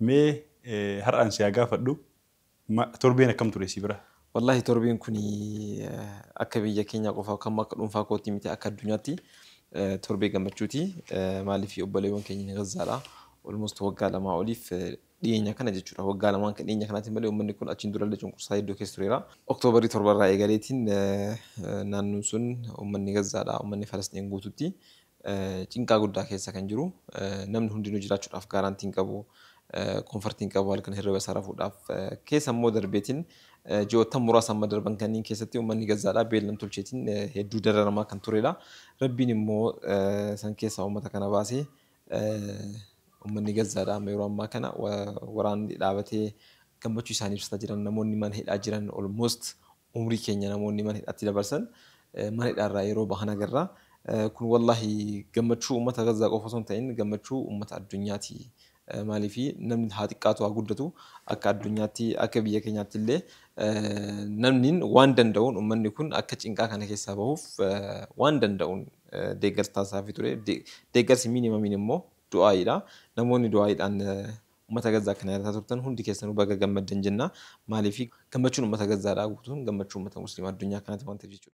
Mee har'aan si haa gaafadhu, torbeen akkam ture si bira? Wallaahi torbeen kun akka biyya keenya qofa kan akka dhuunfaa kootii miti, akka addunyaatti torbee gammachuuti. Maaliif obboleewwan keenya Gazaadha. Almost waggaa 2 oliif dhiyeenya kana jechuudha. Waggaa lamaan kan dhiyeenya kanaatiin malee uummanni kun achiin durallee cunqursaa hedduu keessa tureera. Oktoobarii 7 irraa eegaleetiin naannoon sun uummanni Gazaadha. Uummanni Falastiin guututti cinqaa guddaa keessa kan jiru. Namni hundinuu jiraachuudhaaf guarantee hin qabu. Comfort hin qabu halkan hirriba isaa rafuudhaaf. Keessa immoo darbeetiin ji'oottan muraasa amma darban kanneen keessatti uummanni Gazaadha beellan tolcheetiin hedduu dararamaa kan turedha. Rabbiin immoo san keessaa uummata kana baasee uummanni Gazaadha amma yeroo ammaa kana waraanni dhaabatee gammachuu isaanii ibsataa jiran, namoonni mana hidhaa jiran, almost umrii keenya namoonni mana hidhaatti dabarsan mana hidhaarraa yeroo bahan agarra. Kun wallaahi gammachuu uummata Gazaa qofa osoo hin ta'in gammachuu uummata addunyaati. Maaliif namni haa xiqqaatu haa guddatu akka addunyaatti akka biyya keenyaatti illee namni waan danda'uun uummanni kun akka cinqaa kana keessaa bahuuf waan danda'uun deeggarsa taasisaafii ture. Deeggarsi minimumiin immoo du'aayiidha. Namoonni du'aayiidhaan uummata Gazaa kana yaadataa turtan hundi keessanuu baga gammaddan jenna. Maaliif gammachuun uummata Gazaadhaa guutuun gammachuu uummata Musliimaa addunyaa kanaati waan ta'eef jechuudha.